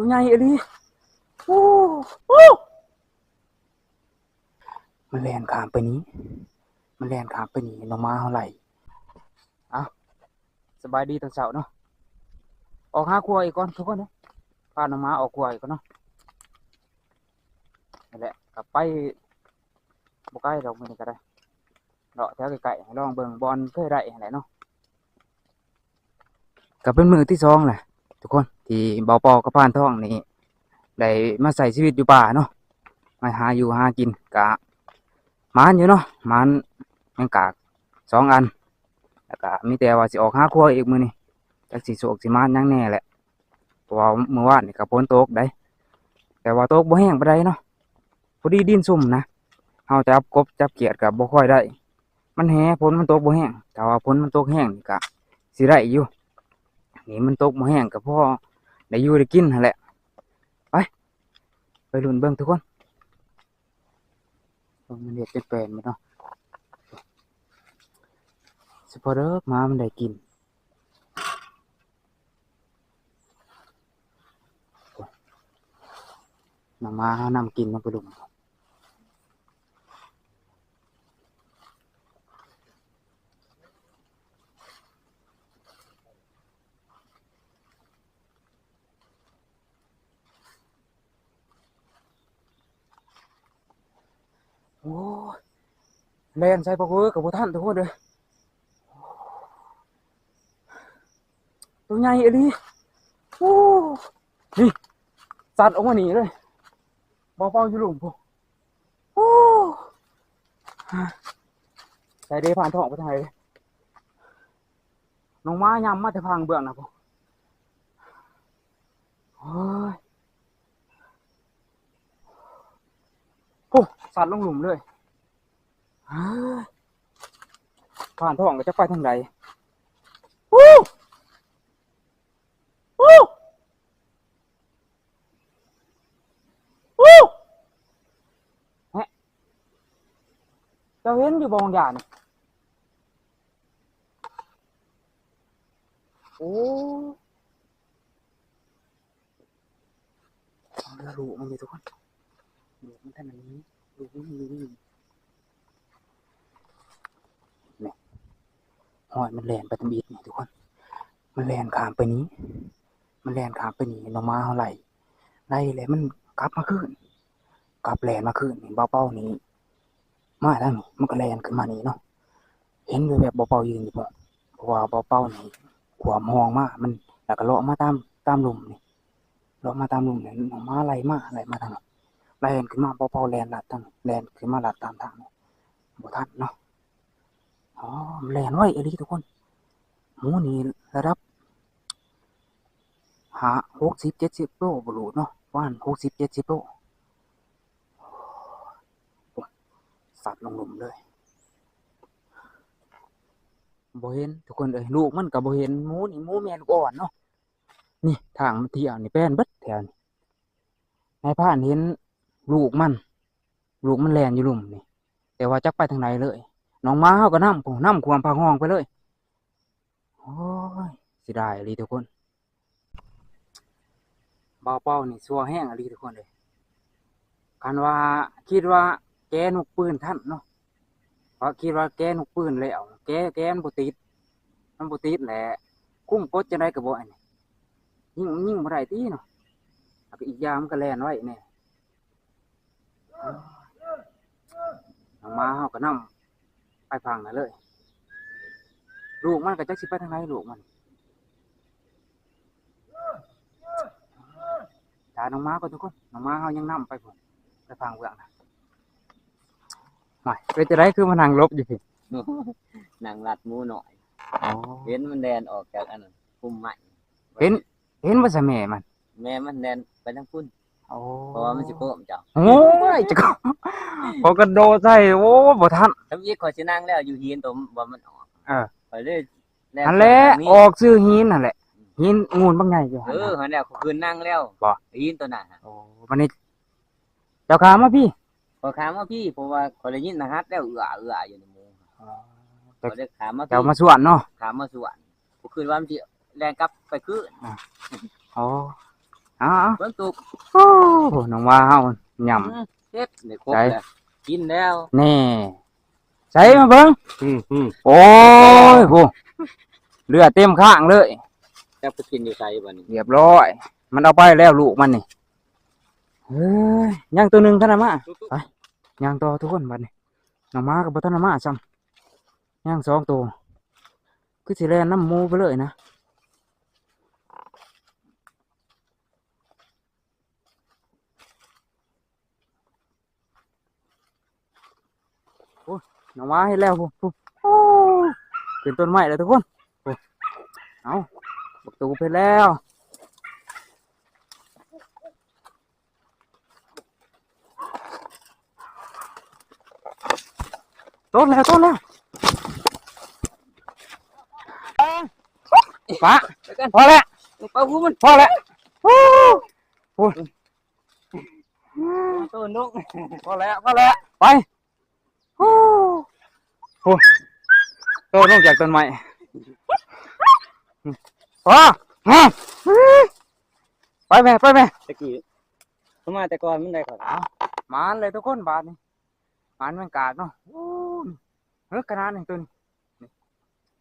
ຕົວໃຫຍ່ອີ່ຫຼີ. ໂອ້ ໂອ້ ມັນແລ່ນຂ້າມໄປນີ້ ມັນແລ່ນຂ້າມໄປນີ້ ນ້ອງໝາເຮົາໄລ່. ເອົ້າ ສະບາຍດີຕອນເຊົ້າເນາະ. ອອກຫາຄົວອີກກ່ອນທຸກຄົນເດີ ພານ້ອງໝາອອກຄົວອີກກ່ອນເນາະ. ນັ້ນແຫຼະ ກໍໄປບໍ່ໄກດອກ ມື້ນີ້ກໍໄດ້ ເລາະແຖວໃກ້ໆ ລອງເບິ່ງບ່ອນເຄີຍໄດ້ຫັ້ນແຫຼະເນາະ. ກໍເປັນມື້ທີສອງແຫຼະທຸກຄົນ ທີ່ບ່າວເປົາກັບພານທອງນີ້ໄດ້ມາໃຊ້ຊີວິດຢູ່ປ່າເນາະ ມາຫາຢູ່ຫາກິນ ກະໝານຢູ່ເນາະ ໝານແມງກາກສອງອັນ ແລ້ວກະມີແຕ່ວ່າຊິອອກຫາຄົວອີກມື້ນີ້ ຈັກຊິໂຊກຊິໝານຫຍັງແດ່ແຫຼະ ເພາະວ່າມື້ວານນີ້ກໍຝົນຕົກໄດ໋ ແຕ່ວ່າຕົກບໍ່ແຮງປານໃດເນາະ ພໍດີດິນຊຸ່ມນະ ເຮົາຈັບກົບຈັບຂຽດກໍບໍ່ຄ່ອຍໄດ້ ມັນແຫ້ ຝົນມັນຕົກບໍ່ແຮງ ຖ້າວ່າຝົນມັນຕົກແຮງນີ້ກໍຊິໄດ້ຢູ່ ນີ້ມັນຕົກບໍ່ແຮງກໍພໍໄດ້ຢູ່ໄດ້ກິນຫັ້ນແຫຼະ. ໄປ ໄປລຸ້ນເບິ່ງທຸກຄົນ ເບິ່ງມັນເຮັດເປັນແປນບໍ່ເນາະ ສະເພາະເດີໝາມັນໄດ້ກິນ ນ້ອງໝາເຮົານຳກິນລົງໄປລຸ້ນ. ໂອ້ຍ ແລ່ນໃສ່ປະເວີກໍບໍ່ທັນທຸກຄົນເອີຍ ຕົວໃຫຍ່ອີ່ຫຼີ. ໂອ້ ນີ້ ສັດອອກມານີ້ເລີຍ ເບົາໆຢູ່ລຸ່ມພຸ້ນ. ໂອ້ ໃສເດ ພານທອງໄປທາງໃດ ນ້ອງໝາຍຳມາແຕ່ທາງເບື້ອງໜ້າພຸ້ນ. ໂອ້ຍ ໂອ້ ສັດລົງລຸ່ມເລີຍ ເຮີ້ຍ ພານທອງກໍຈັກໄປທາງໃດ. ໂອ້ ໂອ້ ໂອ້ ແຮະ ເຈົ້າເຫັນຢູ່ບໍ່ ບາງຢ່າງນີ້? ໂອ້ ເອົາເດີ ລູກມັນຢູ່ທຸກຄົນ ລູກມັນທັນອັນນີ້ ລູກມັນຢູ່ນີ້ ນີ້ ຫ້ອຍ ມັນແລ່ນໄປທຳອິດນີ້ທຸກຄົນ ມັນແລ່ນຂ້າມໄປນີ້ ມັນແລ່ນຂ້າມໄປນີ້ ນ້ອງໝາເຮົາໄລ່ ໄລ່ແລ້ວມັນກັບມາຄືນ ກັບແລ່ນມາຄືນນີ້ ເບົາເປົານີ້ ມາທາງນີ້ ມັນກໍແລ່ນຂຶ້ນມານີ້ເນາະ ເຫັນແວບໆ ເບົາເປົາຢືນຢູ່ພຸ້ນ ເພາະວ່າເບົາເປົານີ້ຂວາມຮ່ອງມາ ມັນ ແລ້ວກໍເລາະມາຕາມ ຕາມລຸ່ມນີ້ ເລາະມາຕາມລຸ່ມນີ້ ນ້ອງໝາໄລ່ມາ ໄລ່ມາທາງນີ້ ແລ່ນຂຶ້ນມາ ເບົາເປົາແລ່ນລັດທາງ ແລ່ນຂຶ້ນມາລັດຕາມທາງນີ້ ບໍ່ທັນເນາະ. ອໍ ມັນແລ່ນໄວອີ່ຫຼີທຸກຄົນ ໝູນີ້ລະດັບ ຫ້າ ຫົກສິບ ເຈັດສິບໂລບໍ່ຮູ້ເນາະ ປະມານຫົກສິບ ເຈັດສິບໂລ ສັດລົງລຸ່ມເລີຍ ບໍ່ເຫັນທຸກຄົນເອີຍ ລູກມັນກໍບໍ່ເຫັນ ໝູນີ້ ໝູແມ່ລູກອ່ອນເນາະ ນີ້ທາງມັນທ່ຽວນີ້ແປນເບິດແຖວນີ້ ນາຍພານເຫັນລູກມັນ ລູກມັນແລ່ນຢູ່ລຸ່ມນີ້ ແຕ່ວ່າຈັກໄປທາງໃດເລີຍ ນ້ອງໝາເຮົາກໍນຳ ນຳຂວາມພາກຮ່ອງໄປເລີຍ. ໂອ້ຍ ເສຍດາຍອີ່ຫຼີທຸກຄົນ ບ່າວເປົານີ້ຊົ່ວແຮງອີ່ຫຼີທຸກຄົນເອີຍ ຄັນວ່າຄິດວ່າແກນົກປືນທັນເນາະ ເພາະຄິດວ່າແກນົກປືນແລ້ວ ແກ ແກມັນບໍ່ຕິດ ມັນບໍ່ຕິດແຫຼະ ຄຸມກົດຈັ່ງໃດກໍບໍ່ ອັນນີ້ ຍິງ ຍິງບໍ່ໄດ້ຕິເນາະ ແລ້ວກໍອີກຢ່າງມັນກໍແລ່ນໄວແດ່. ນ້ອງໝາເຮົາກໍນຳໄປຝັ່ງນັ້ນເລີຍ ລູກມັນກໍຈັກຊິໄປທາງໃດ ລູກມັນ ຖ້ານ້ອງໝາກ່ອນທຸກຄົນ ນ້ອງໝາເຮົາຍັງນຳໄປພຸ້ນ ໄປຝັ່ງເບື້ອງນັ້ນ ໂອ້ຍ ເປັນຈັ່ງໃດຄືມານັ່ງຫຼົບຢູ່ພີ້ ນັ່ງລັດໝູນ້ອຍ ອໍ ເຫັນມັນແລ່ນອອກຈາກອັນນັ້ນ ພຸ່ມໄມ້ ເຫັນ ເຫັນບໍ່ຊະແມ່ມັນ? ແມ່ມັນແລ່ນໄປທາງພຸ້ນ ໂອ້ ເພາະວ່າມັນຊິໂຄ້ງເຈົ້າ ໂອ້ຍ ຈັກ ເຂົາກະໂດດໃສ່ ໂອ້ ບໍ່ທັນ ທຳອິດຂ້ອຍຊິນັ່ງແລ້ວຢູ່ຫີນໂຕບ່ອນມັນອອກ ເອີ ຂ້ອຍເລີຍແລ່ນ ຫັ້ນແຫຼະ ອອກຊື່ຫີນຫັ້ນແຫຼະ ຫີນໂງນບັກໃຫຍ່ຢູ່ຫັ້ນ ເອີ ຫັ້ນແຫຼະ ຂ້ອຍຂຶ້ນນັ່ງແລ້ວ ບໍ່ ຫີນໂຕນັ້ນ ໂອ້ ບາດນີ້ ເຈົ້າຂ້າມມາພີ້ ຂ້ອຍຂ້າມມາພີ້ ເພາະວ່າຂ້ອຍໄດ້ຍິນລະຫັດແລ້ວ ເອື້ອໆ ຢູ່ໃນໝູ ອໍ ຂ້ອຍເລີຍຂ້າມມາພີ້ ເຈົ້າມາສວນເນາະ ຂ້າມມາສວນ ຂ້ອຍຄິດວ່າມັນຊິແລ່ນກັບໄປຄືນ ອໍ ອໍ ເອົາໆ ເບິ່ງຕຸກ ໂອ້ ນ້ອງວ່າເຮົາຫຍ້ຳ ອືມ ເຮັດໄດ້ຄົບ ໃສ່ ແລ້ວ ກິນແລ້ວ ແນ່ ໃສ່ມາເບິ່ງ ອືມໆ ໂອ້ຍ ໂອ້ ເລືອດເຕັມຂ້າງເລີຍ ຈັກໄປກິນຢູ່ໃສບັດນີ້ ຮຽບຮ້ອຍ ມັນເອົາໄປແລ້ວລູກມັນນີ້ ເອີຍ ຍັງໂຕໜຶ່ງທັນນະມາ ໄປ ຍ່າງຕໍ່ທຸກຄົນບັດນີ້ ນ້ອງໝາກໍບໍ່ທັນນະມາຊ້ຳ ຍັງສອງໂຕ ຄືຊິແລ່ນນຳໝູໄປເລີຍນະ ໂອ້ຍ ນ້ອງໝາເຫັນແລ້ວ ພຸ້ນ ພຸ້ນ ໂອ້ ຂຶ້ນຕົ້ນໄມ້ແລ້ວທຸກຄົນ ໂອ້ ເອົາ ບັກຕູບເຫັນແລ້ວ ໂຕນແລ້ວ ໂຕນແລ້ວ ປະ ໄປກັນ ພໍແລ້ວ ປະຫູມັນ ພໍແລ້ວ ໂອ້ ໂອ້ຍ ໂຕນລົງ ພໍແລ້ວ ພໍແລ້ວ ໄປ ໂອ້ ໂອ້ ໂຕນລົງຈາກຕົ້ນໄມ້ ພໍ ໄປແມ່ ໄປແມ່ ຕະກີ້ ເຂົາມາແຕ່ກ່ອນມັນໄດ້ເຂົາ ເອົາ ໝານເລີຍທຸກຄົນບາດນີ້ ໝານແມງກາກເນາະ ໂອ້ ເຮີກຂະໜາດໜຶ່ງໂຕນີ້ ນີ້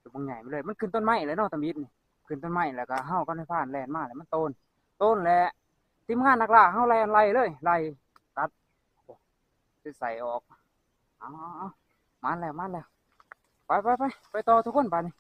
ໂຕບັກໃຫຍ່ມາເລີຍ ມັນຂຶ້ນຕົ້ນໄມ້ແລ້ວເນາະ ຕຳອິດນີ້ ຂຶ້ນຕົ້ນໄມ້ແລ້ວກໍເຮົາກັບນາຍພານແລ່ນມາແລ້ວ ມັນໂຕນ ໂຕນແລ້ວ ທີມງານນັກລ່າເຮົາແລ່ນໄລ່ເລີຍ ໄລ່ຕັດ ໂອ້ ຊິໃສ່ອອກ ເອົາໆໆ ມາແລ້ວ ມາແລ້ວ ໄປໆໆ ໄປຕໍ່ທຸກຄົນບາດນີ້.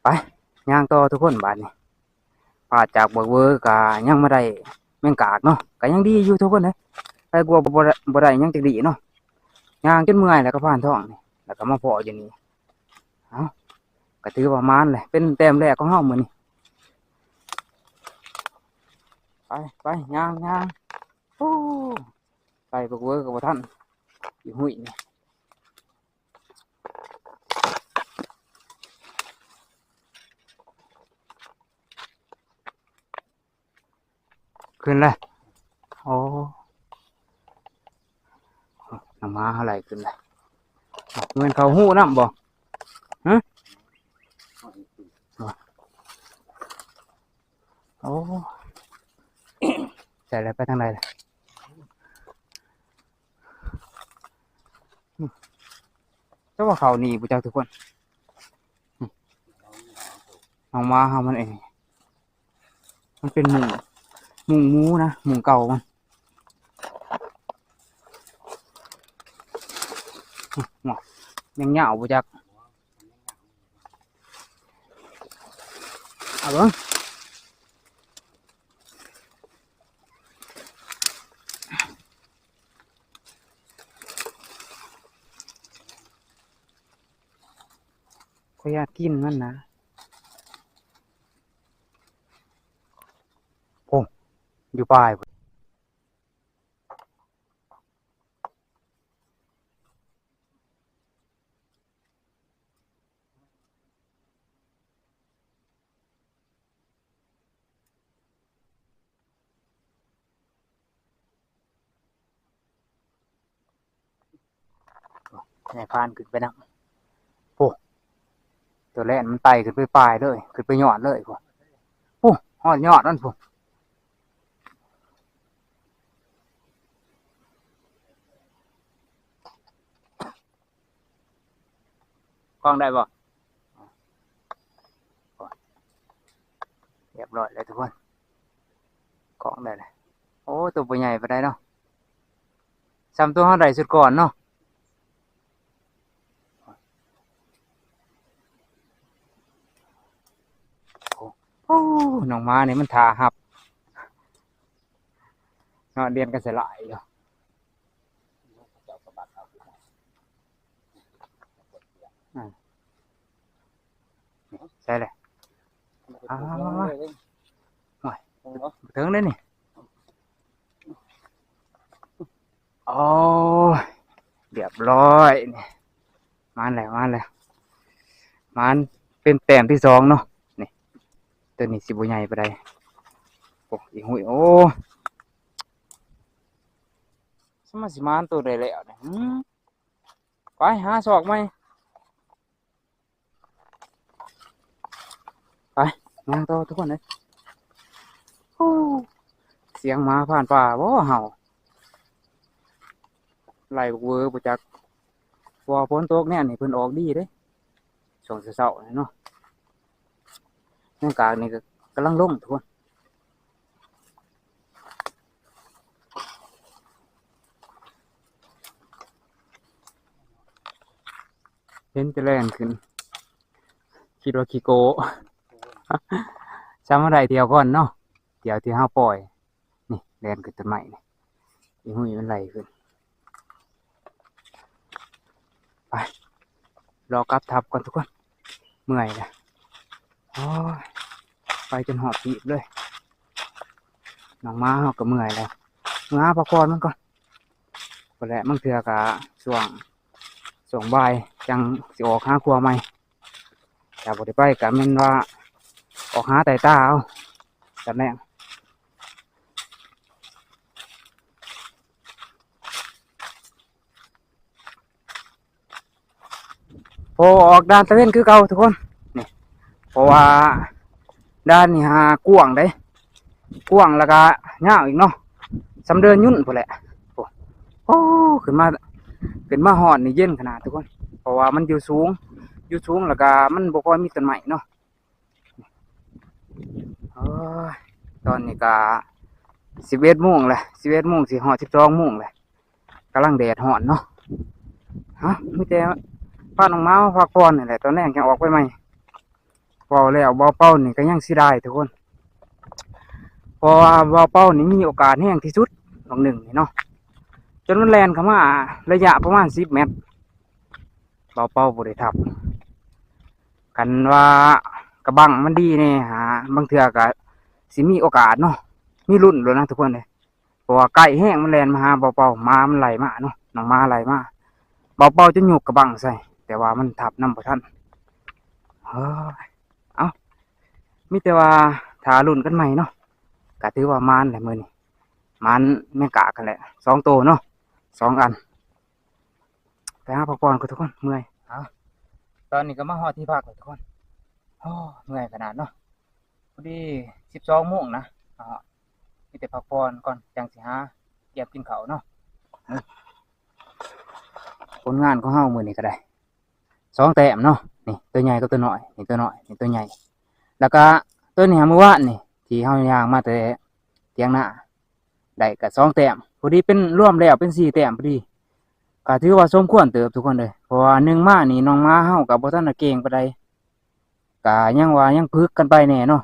ໄປ ຍ່າງຕໍ່ທຸກຄົນບາດນີ້ ພາດຈາກບັກເວີກະຍັງບໍ່ໄດ້ແມງກາກເນາະ ກະຍັງດີຢູ່ທຸກຄົນເອີຍ ໃຜກວ່າບໍ່ໄດ້ ບໍ່ໄດ້ຫຍັງຈັກດີ້ເນາະ ຍ່າງຈົນເມື່ອຍແລ້ວກໍຜ່ານທ້ອງນີ້ ແລ້ວກໍມາພໍ້ຢູ່ນີ້ ເອົ້າ ກໍຖືວ່າໝານແຫຼະ ເປັນແຕ້ມແລກຂອງເຮົາມື້ນີ້ ໄປ ໄປ ຍ່າງ ຍ່າງ ໂອ້ ໄປບັກເວີກໍບໍ່ທັນ ຢູ່ຫຸ້ຍນີ້ ຂຶ້ນແລ້ວ ໂອ້ ນ້ອງໝາເຮົາໄລ່ຂຶ້ນແລ້ວ ແມ່ນເຂົາຮູ້ນຳບໍ່? ຮະ? ໂອ້ ໃສ່ແລ້ວ ໄປທາງໃດລະ? ແຕ່ວ່າເຂົາໜີບໍ່ຈັກທຸກຄົນ ນ້ອງໝາເຮົາມັນເອງ ມັນເປັນມຸ້ງ ມຸ້ງໝູນະ ມຸ້ງເກົ່າມັນ ຍັງຍາວບໍ່ຈັກ ເອົາເບິ່ງ. ຂ້ອຍຢາກກິນມັນນະ ໂອ້ ຢູ່ປາຍພຸ້ນ. ນາຍພານຂຶ້ນໄປນຳ ໂອ້ ຕົວແລ່ນມັນໄຕ່ຂຶ້ນໄປປາຍເລີຍ ຂຶ້ນໄປຍອດເລີຍພຸ້ນ ໂອ້ ຮອດຍອດມັນພຸ້ນ. ກ້ອງໄດ້ບໍ່? ຮຽບຮ້ອຍແລ້ວທຸກຄົນ ກ້ອງໄດ້ແລ້ວ ໂອ້ ໂຕບໍ່ໃຫຍ່ປານໃດເນາະ ສ່ຳໂຕເຮົາໄດ້ຊຸດກ່ອນເນາະ ໂອ້ ໂອ້ ນ້ອງໝານີ້ມັນຖ້າຮັບເນາະ ລຽນກັນໃສ່ຫຼາຍຢູ່. ອ່າ ໃສ່ແຫຼະ ມາມາມາ ໂອ້ຍ ເຖິງເດ້ນີ້. ໂອ້ຍ ຮຽບຮ້ອຍນີ້ ມາແລ້ວ ມາແລ້ວ ມາເປັນແຕ້ມທີສອງເນາະ. ນີ້ ໂຕນີ້ຊິບໍ່ໃຫຍ່ປານໃດ. ໂອ້ ອີຫຸ້ຍ ໂອ້ ສະມາຊິມານໂຕໃດແລ້ວນີ້. ຫືມ ໄປຫາຊອກໃໝ່. ໄປຍ່າງຕໍ່ທຸກຄົນເອີຍ. ໂອ້ ສຽງໝາຜ່ານປ່າບໍ່ເຫົ່າ ໄລ່ບັກເວີບໍ່ຈັກ. ເພາະວ່າຝົນຕົກແນວນີ້ເພິ່ນອອກດີເດ້ ຊ່ວງເຊົ້າໆນີ້ເນາະ. ແມງກາກນີ້ກໍກຳລັງລົງທຸກຄົນ. ເຫັນແຕ່ແລ່ນຂຶ້ນ ຄິດວ່າຂີ້ໂກ້. ຊ້ຳມາໄດ້ທ່ຽວກ່ອນເນາະ ທ່ຽວທີ່ເຮົາປ່ອຍ. ນີ້ແລ່ນຂຶ້ນຕົ້ນໄມ້ນີ້ ອີຫຸ້ຍມັນໄລ່ຂຶ້ນ. ໄປ ລໍກັບທັບກ່ອນທຸກຄົນ ເມື່ອຍແລ້ວ. ໂອ້ຍ ໄປຈົນຫອບຮີບເລີຍ. ນ້ອງໝາເຮົາກໍເມື່ອຍແລ້ວ ເມືອພັກຜ່ອນມັນກ່ອນ. ພຸ້ນແຫຼະ ບາງເທື່ອກະຊ່ວງ ຊ່ວງບ່າຍຈັ່ງຊິອອກຫາຄົວໃໝ່. ຖ້າບໍ່ໄດ້ໄປກະແມ່ນວ່າອອກຫາໄຕ່ຕາເອົາຕອນແລງ. ໂອ້ ອອກດ່ານຕາເວັນຄືເກົ່າທຸກຄົນ ນີ້ ເພາະວ່າດ່ານນີ້ຫາກວ້າງເດ້ ກວ້າງແລ້ວກະຍາວອີກເນາະ ສ່ຳເດີນຫຍຸ້ນພຸ້ນແຫຼະ. ໂອ້ ໂອ້ ຂຶ້ນມາ ຂຶ້ນມາຮອດນີ້ເຢັນຂະໜາດທຸກຄົນ ເພາະວ່າມັນຢູ່ສູງ ຢູ່ສູງແລ້ວກະມັນບໍ່ຄ່ອຍມີຕົ້ນໄມ້ເນາະ. ໂອ້ຍ ຕອນນີ້ກະສິບເອັດໂມງແລ້ວ ສິບເອັດໂມງຊິຮອດສິບສອງໂມງແລ້ວ ກຳລັງແດດຮ້ອນເນາະ. ເອົ້າ ມີແຕ່ພານ້ອງໝາມາພັກຜ່ອນນີ້ແຫຼະ ຕອນແລງຈັ່ງອອກໄປໃໝ່. ເວົ້າແລ້ວບ່າວເປົານີ້ກໍຍັງເສຍດາຍທຸກຄົນ ເພາະວ່າບ່າວເປົານີ້ມີໂອກາດແຮງທີ່ສຸດ ໝ່ອງໜຶ່ງນີ້ເນາະ ຈົນມັນແລ່ນເຂົ້າມາໄລຍະປະມານສິບແມັດ ບ່າວເປົາບໍ່ໄດ້ທັບ. ຄັນວ່າກະບັ້ງມັນດີແດ່ຫາ ບາງເທື່ອກະຊິມີໂອກາດເນາະ ມີລຸ້ນໂລດນະທຸກຄົນເອີຍ. ເພາະວ່າໃກ້ແຮງ ມັນແລ່ນມາຫາບ່າວເປົາ ໝາມັນໄລ່ມາເນາະ ນ້ອງໝາໄລ່ມາ ບ່າວເປົາຈະຍົກກະບັ້ງໃສ່ ແຕ່ວ່າມັນທັບນຳບໍ່ທັນ. ເອີຍ ເອົ້າ ມີແຕ່ວ່າຖ້າລຸ້ນກັນໃໝ່ເນາະ ກະຖືວ່າໝານແຫຼະມື້ນີ້ ໝານແມງກາກຫັ້ນແຫຼະ ສອງໂຕເນາະ ສອງອັນ. ໄປຫາພັກຜ່ອນກ່ອນທຸກຄົນ ເມື່ອຍ. ເອົ້າ ຕອນນີ້ກໍມາຮອດທີ່ພັກແລ້ວທຸກຄົນ ໂອ້ ເມື່ອຍຂະໜາດເນາະ. ພໍດີສິບສອງໂມງນະ ມາຮອດ ມີແຕ່ພັກຜ່ອນກ່ອນ ຈັ່ງຊິຫາກຽມກິນເຂົ້າເນາະ. ຜົນງານຂອງເຮົາມື້ນີ້ກໍໄດ້ສອງແຕ້ມເນາະ ນີ້ໂຕໃຫຍ່ກັບໂຕນ້ອຍ ນີ້ໂຕນ້ອຍ ນີ້ໂຕໃຫຍ່ ແລ້ວກະໂຕນີ້ຫາມື້ວານນີ້ ທີ່ເຮົາຍ່າງມາແຕ່ຖຽງນາ ໄດ້ກະສອງແຕ້ມ ພໍດີເປັນ ລວມແລ້ວເປັນສີ່ແຕ້ມພໍດີ ກະຖືວ່າສົມຄວນເຕີບທຸກຄົນເອີຍ. ເພາະວ່າໜຶ່ງມານີ້ນ້ອງໝາເຮົາກະບໍ່ທັນນະເກັ່ງປານໃດ ກະຍັງວ່າຍັງຝຶກກັນໄປແດ່ເນາະ.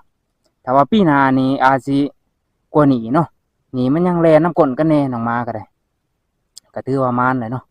ຖ້າວ່າປີໜ້ານີ້ອາດຊິກວ່ານີ້ເນາະ ນີ້ມັນຍັງແລ່ນນຳກົ້ນກັນແດ່ ນ້ອງໝາກໍໄດ້ ກໍຖືວ່າໝານແຫຼະເນາະ.